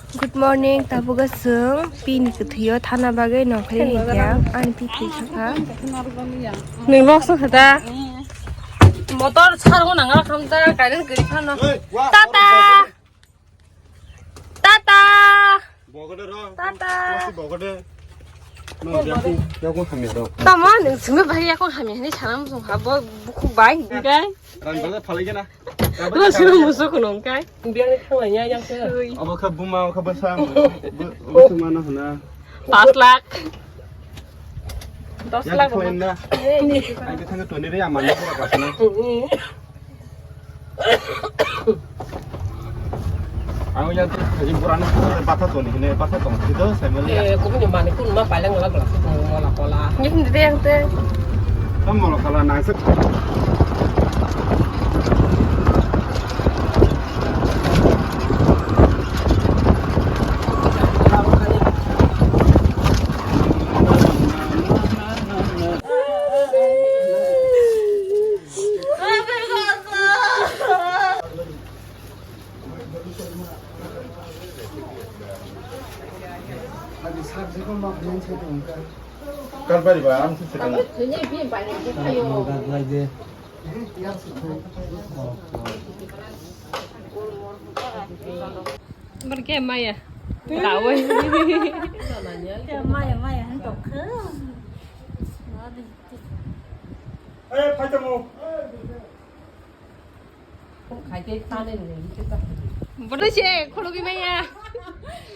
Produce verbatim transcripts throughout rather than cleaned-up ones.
Good morning, tabuk chwng pini kwthwio thana bagwi nongkhorni hwnkhe ani pi thwi sakha. Nwng nok song kha da? Motor sarung nang khamta, kaireng gari phano. Tata! Tata! Bogode ro. Tata! Bogode. No, yaku, yaku hamya ro. Tamo nwng simi bai yaku hamya hinwi sana muchung ha, bo bukhuk bai, hwnkhe? Rang bala phalai gana. Rang simi muchung khunung kai. Biang ni thanglai ya yang se. Ui. Abo kha buma, abo kha bwsa. Bwsa mana hana. Pas lakh. Dos lakh. Yang kau enda. Ang khe thangwi toni re, amani pura kasana. Ang yang tu haji buran batha toni hine, batha tong sito, saya melihat. Eh, kau punya mani pun ma paling ngelak ngelak sih, mola kola. Ini sendiri yang teh. Kamu mola kola nang sek. Kalbari ba, ang sisi kang. Bar ke maya. Tahu. Ke maya, maya, hantok ke. Eh, paitamo. Bono se khulugwi maya.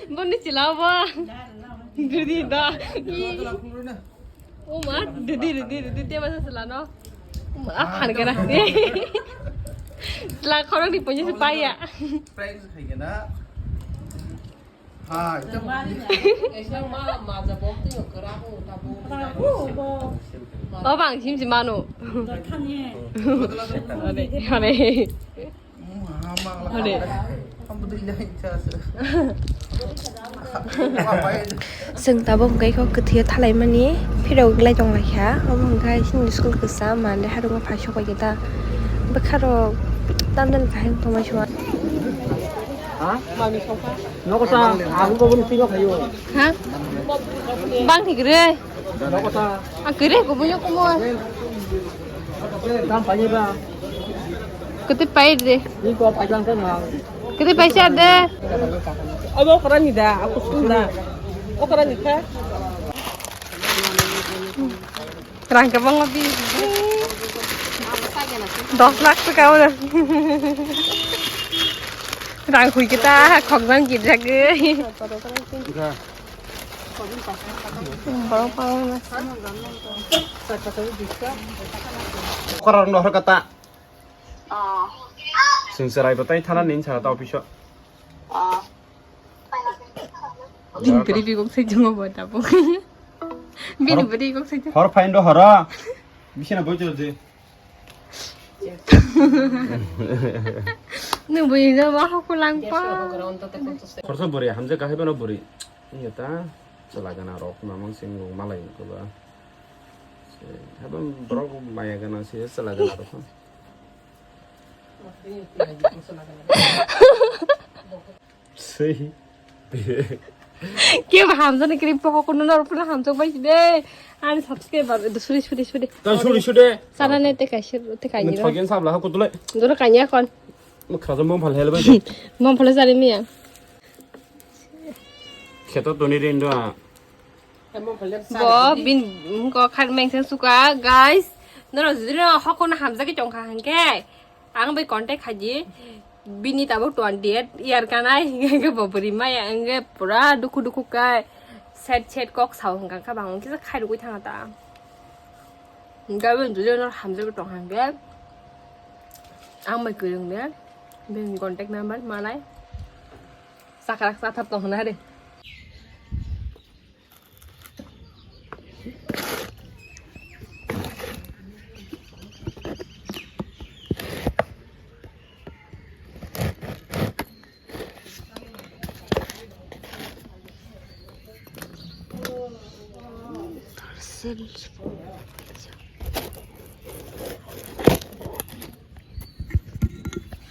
Bono chila bo. Dudi da. O ma, dudi, dudi, dudi, te basa chila no. O ma, aphan kara. Chila khorok ni ponyo se paya. Price khai gana. Hai. Kaisa ma maja bok twi kwrabu tabo. Kwrabu bo. Bo bang sim sim manu. Thani. Hore, hore. Hore. Chwng tabuk hwnkhe kho kwthwio thalaimani phirogwi lai tonglaikha. Omo hwnkhe chini school kwcham mande harungo phai sokbaikhe ta bwkharok tamjani kaham tongmai sua. Ha? Nokosa, aku kau ni tino kayu. Ha? Bang thik re. Nokosa. Ah, kere ko bunyo ko mo. Dam paye ba. Kete pai de. Ni ko pajang kan ha. Kete paisa de. Abo okra ni da, aku sunda. Okra ni kha. Rang kwbangma bi. Dos lakh taka o. Rang hui kita khokjang girjagwi. Borok pangma. Korar no hor kata. Sing serai batai thana nin sa ta office. Bini bwrwi bigok sai jwngo bo tabuk. Bini bwrwi bigok sai jwngo. Hor phain do horo. Bisina boi cholo je. Nwng bui no ma hokulang pa. Khorsa bwrwi hamjak kahai bano bwrwi. Iya ta chwla gana rok mamang sing rok malai ko ba. Habang borok maya gana se chwla gana rok. Sei. Ke ba hamjani kri poko kuno nor pura hamjak bai de. Ani subscriber do suri suri suri. Ta suri suri. Sana ne te kaisir te kaini. Thogen sabla ha kutulai. Dora kanya kon. Mo khraja mom phal hel bai. Mom phal sari miya. Kheto toni rindo. Bo bin ko khat mengsen suka guys. Noro jodi no hokono hamjak tongkha hangke. Ang bai contact khaji bini tabuk twenty eight year kanai hingke bo bwrwi maya hingke pura dukhu dukhu kai set set kok sao hingka kha bang kisa khai rugui thanga ta hingke bo jodi no hamjagwi tong hangke ang bai kwrwng de bini contact number malai sakrak sathap tong hwnna re.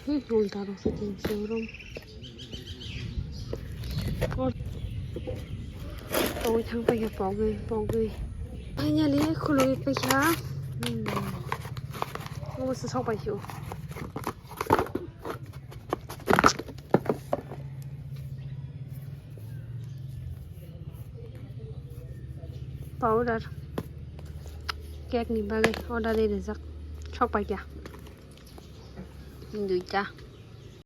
Hmm, ulta rok se tin se rom. Tongwi thang paikha pogwi pogwi. Finally khulugwi paikha. Hmm. Obo se sok paikha. Powder cake ni bagwi order rijak. Sok paikha. Duita.